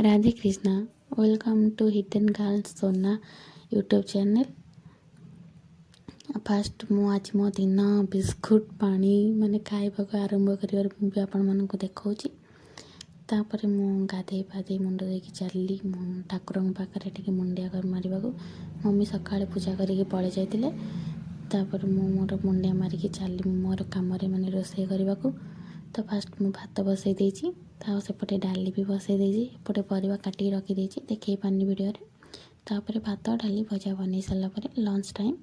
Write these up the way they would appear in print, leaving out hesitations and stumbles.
Radhe Krishna. Welcome to Hidden Girl Sona YouTube channel. First ମୁଁ ଆଜି ମୋ ଦିନ ବିସ୍କୁଟ୍ ପାଣି ମାନେ ଖାଇବାକୁ ଆରମ୍ଭ କରିବାରୁ ମୁଁ ବି ଆପଣମାନଙ୍କୁ ଦେଖାଉଛି। ତାପରେ ମୁଁ ଗାଧେଇ ପାଧେଇ, ମୁଣ୍ଡ ଧୋଇକି ଚାଲିଲି ମୁଁ ଠାକୁରଙ୍କ ପାଖରେ ଟିକେ ମୁଣ୍ଡିଆ ମାରିବାକୁ। ମମି ସକାଳେ ପୂଜା କରିକି ପଳେଇ ଯାଇଥିଲେ। ତାପରେ ମୁଁ ମୋର ମୁଣ୍ଡିଆ ମାରିକି ଚାଲିଲି ମୋର କାମରେ, ମାନେ ରୋଷେଇ କରିବାକୁ। ତ ଫାଷ୍ଟ ମୁଁ ଭାତ ବସେଇ ଦେଇଛି, ତା ସେପଟେ ଡାଲି ବି ବସେଇ ଦେଇଛି, ଏପଟେ ପରିବା କାଟିକି ରଖିଦେଇଛି, ଦେଖେଇ ପାରୁନି ଭିଡ଼ିଓରେ। ତାପରେ ଭାତ, ଡାଲି, ଭଜା ବନେଇ ସାରିଲା ପରେ ଲଞ୍ଚ ଟାଇମ୍।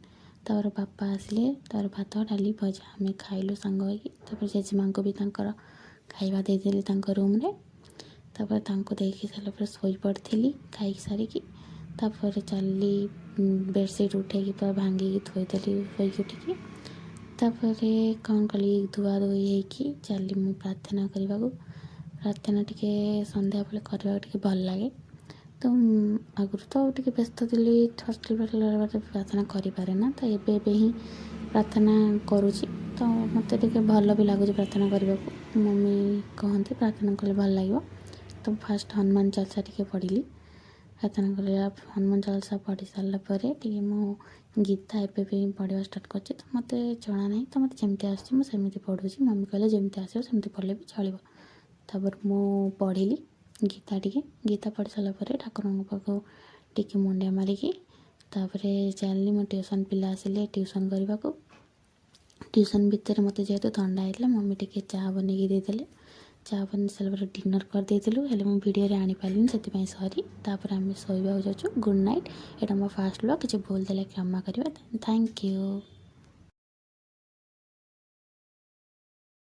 ତାପରେ ବାପା ଆସିଲେ। ତାପରେ ଭାତ, ଡାଲି, ଭଜା ଆମେ ଖାଇଲୁ ସାଙ୍ଗ ହେଇକି। ତାପରେ ଜେଜେମାଙ୍କୁ ବି ତାଙ୍କର ଖାଇବା ଦେଇଦେଲି ତାଙ୍କ ରୁମ୍ରେ। ତାପରେ ତାଙ୍କୁ ଦେଇକି ସାରିଲା ପରେ ଶୋଇପଡ଼ିଥିଲି ଖାଇକି ସାରିକି। ତାପରେ ଚାଲିଲି, ବେଡ଼ସିଟ୍ ଉଠେଇକି ପୁରା ଭାଙ୍ଗିକି ଥୋଇଦେଲି ଶୋଇକି ଉଠିକି। ତାପରେ କ'ଣ କଲି, ଧୁଆ ଧୋଇ ହେଇକି ଚାଲିଲି ମୁଁ ପ୍ରାର୍ଥନା କରିବାକୁ। ପ୍ରାର୍ଥନା ଟିକେ ସନ୍ଧ୍ୟାବେଳେ କରିବାକୁ ଟିକେ ଭଲ ଲାଗେ। ତ ଆଗରୁ ତ ଟିକେ ବ୍ୟସ୍ତ ଥିଲି, ହଷ୍ଟେଲ ପ୍ରାର୍ଥନା କରିପାରେ ନା। ତ ଏବେ ଏବେ ହିଁ ପ୍ରାର୍ଥନା କରୁଛି। ତ ମୋତେ ଟିକେ ଭଲ ବି ଲାଗୁଛି ପ୍ରାର୍ଥନା କରିବାକୁ। ମମି କହନ୍ତି, ପ୍ରାର୍ଥନା କଲେ ଭଲ ଲାଗିବ। ତ ଫାଷ୍ଟ ହନୁମାନ ଚାଳିଶା ଟିକେ ପଢ଼ିଲି। ପ୍ରାର୍ଥନା କରିବା, ହନୁମାନ ଚାଳିଶା ପଢ଼ି ସାରିଲା ପରେ ଟିକେ ମୁଁ ଗୀତା ଏବେ ବି ପଢ଼ିବା ଷ୍ଟାର୍ଟ କରିଛି। ତ ମୋତେ ଜଣା ନାହିଁ, ତ ମୋତେ ଯେମିତି ଆସୁଛି ମୁଁ ସେମିତି ପଢ଼ୁଛି। ମମି କହିଲେ, ଯେମିତି ଆସିବ ସେମିତି ପଢ଼ିଲେ ବି ଚଳିବ। ତାପରେ ମୁଁ ପଢ଼ିଲି ଗୀତା ଟିକେ। ଗୀତା ପଢ଼ି ସାରିଲା ପରେ ଠାକୁରଙ୍କ ପାଖକୁ ଟିକେ ମୁଣ୍ଡିଆ ମାରିକି ତାପରେ ଚାଲିଲି। ମୋ ଟ୍ୟୁସନ୍ ପିଲା ଆସିଲେ ଟ୍ୟୁସନ୍ କରିବାକୁ। ଟ୍ୟୁସନ୍ ଭିତରେ ମୋତେ ଯେହେତୁ ଥଣ୍ଡା ହେଇଥିଲା, ମମି ଟିକେ ଚା ବନେଇକି ଦେଇଦେଲେ। ଚା ବନେଇ ସାରିଲା ପରେ ଡିନର୍ କରିଦେଇଥିଲୁ, ହେଲେ ମୁଁ ଭିଡ଼ିଓରେ ଆଣିପାରିଲିନି, ସେଥିପାଇଁ ସରି। ତାପରେ ଆମେ ଶୋଇବାକୁ ଯାଉଛୁ। Good night. ଏଇଟା ମୋ ଫାଷ୍ଟ ବ୍ଲଗ୍, କିଛି ଭୁଲ ଥିଲେ କ୍ଷମା କରିବେ। Thank you.